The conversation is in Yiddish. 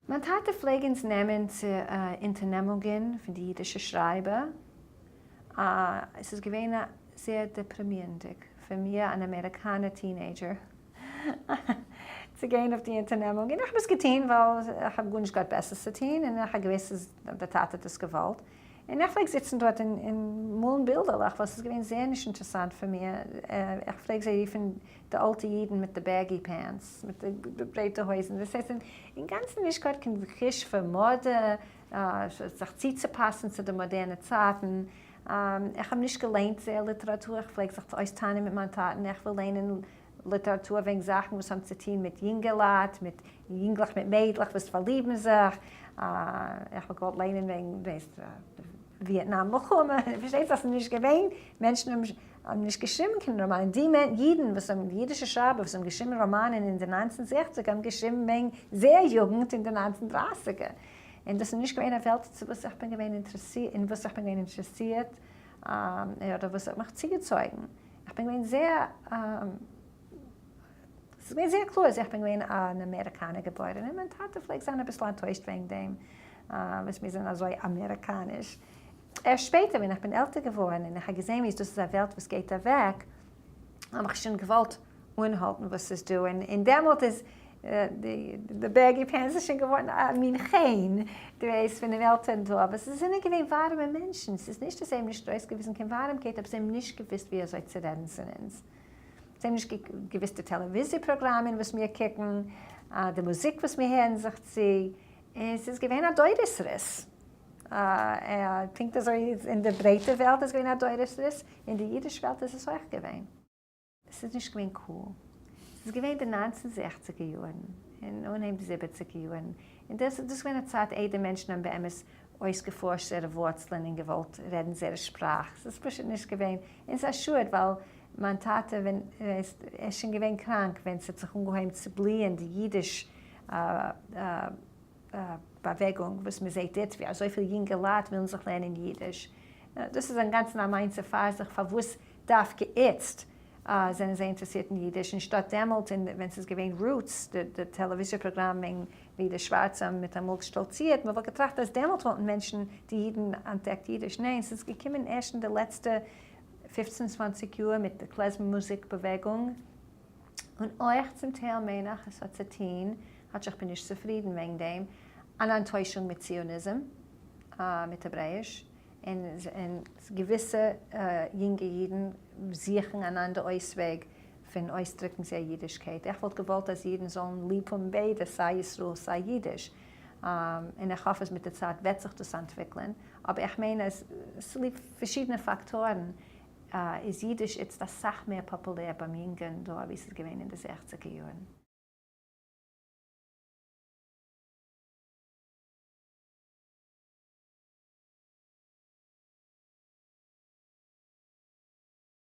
מיין טאטע פלעג אונז נעמען צו אונטערנעמונגען פון די אידישע שרייבער. עס איז געווען זייער דעפרימירנדיג פאר מיר, אן אמעריקאנער teenager, צו גיין אויף די אונטערנעמונגען. איך האב עס געטון ווייל איך האב גארנישט געהאט בעסערס צו טון און איך האב געוואוסט אז דער טאטע האט עס געוואלט. און איך פלעג זיצן דארט און מאלן בילדערלעך וואס איז געווען זייער נישט אינטערעסאנט פאר מיר. איך פלעג זיי רופן די אלטע אידן מיט די baggy pants, מיט די ברייטע הויזן, דאס הייסט אינגאנצן נישט געהאט קיין חוש פאר מאדע, זיך צוצופאסן צו די מאדערנע צייטן. איך האב נישט געליינט זייער ליטעראטור, איך פלעג זיך אויסטענה'ן מיט מיין טאטן, איך וויל ליינען ליטעראטור וועגן זאכן וואס האבן צו טון מיט יונגעלייט, מיט יונגלעך מיט מיידלעך וואס פארליבן זיך, איך וואלט געוואלט ליינען וועגן וויעטנאם מלחמה, פארשטייט זיך ס'איז נישט געווען, מענטשן האבן נישט געשריבן קיין ראמאנען, די אידן וואס האבן, די אידישע שרייבער וואס האבן געשריבן ראמאנען אין די 1960 האבן געשריבן וועגן זייער יוגנט אין די 1930ער, און דאס איז נישט געווען א וועלט צו וואס איך בין געווען אינטערעסירט, אין וואס איך בין געווען אינטערעסירט, אדער וואס האט מיך צוגעצויגן. איך בין געווען זייער, ס'איז געווען זייער קלאר אז איך בין געווען אן אמעריקאנער געבוירענע, מיין טאטע פלעגט זיין אביסל אנטוישט וועגן דעם וואס מיר זענען אזוי אמעריקאניש. ערשט שפעטער ווען איך בין עלטער געווארן און איך האב געזען ווי דאס איז א וועלט וואס גייט אוועק, האב איך שוין געוואלט אנהאלטן וואס ס'איז דא, און דעמאלט איז די baggy pants איז שוין געווארן א מין חן, דו ווייסט, פונעם עלטערן דור, אבער זיי זענען געווען ווארעמע מענטשן, ס'איז נישט אז זיי האבן נישט ארויסגעוויזן קיין ווארעמקייט, אבער זיי האבן נישט געוואוסט ווי אזוי צו רעדן צו אונז, זיי האבן נישט געוואוסט די טעלעוויזיע פראגראמען וואס מיר קוקן, די מוזיק וואס מיר הערן זיך צו, און ס'איז געווען א דורות ריס, פונקט אזוי אין די ברייטע וועלט איז געווען א דורות ריס, אין די אידיש וועלט איז עס אויך געווען. ס'איז נישט געווען cool. ס'איז געווען די 19 זעכציגער יארן און אנהייב 70ער יארן, און דאס איז געווען א צייט איידער מענטשן האבן באמת אויסגעפארשט זייערע ווארצלען און געוואלט רעדן זייערע שפראך. ס'איז פשוט נישט געווען, און ס'איז א שאד ווייל מיין טאטע ווען ער איז שוין געווען קראנק ווען ס'האט זיך אנגעהויבן צו בליען די אידיש באוועגונג וואס מען זעט איצט ווי אזויפיל יונגע לייט ווילן זיך לערנען אידיש, דאס איז אינגאנצן א מעשה פאר זיך פארוואס דווקא איצט זענען זיי אינטערעסירט אין אידיש אנשטאט דעמאלט ווען ס'איז געווען Roots די טעלעוויזיע פראגראם וועגן ווי די שווארצע האבן מיטאמאל שטאלצירט, מען וואלט געטראכט אז דעמאלט וואלטן מענטשן די אידן אנטדעקט אידיש, ניין ס'איז געקומען ערשט אין די לעצטע פופצן צוואנציג יאר מיט די קלעזמער מוזיק באוועגונג. און אויך צום טייל מיין איך עס האט צו טוהן, כאטש איך בין נישט צופרידן וועגן דעם, אן אנטוישונג מיט ציוניזם, מיט העברעיש, און געוויסע יונגע אידן זוכן אן אנדער אויסוועג פון אויסדרוקן זייער אידישקייט. איך וואלט געוואלט אז אידן זאלן ליב האבן ביידע, סיי ישראל סיי אידיש, און איך האף אז מיט די צייט וועט זיך דאס אנטוויקלען, אבער איך מיין אז צוליב פארשידענע פאקטארן איז אידיש איצט אסאך מער פאפולער ביים יונגען דור ווי ס'איז געווען אין די זעכציגער יארן.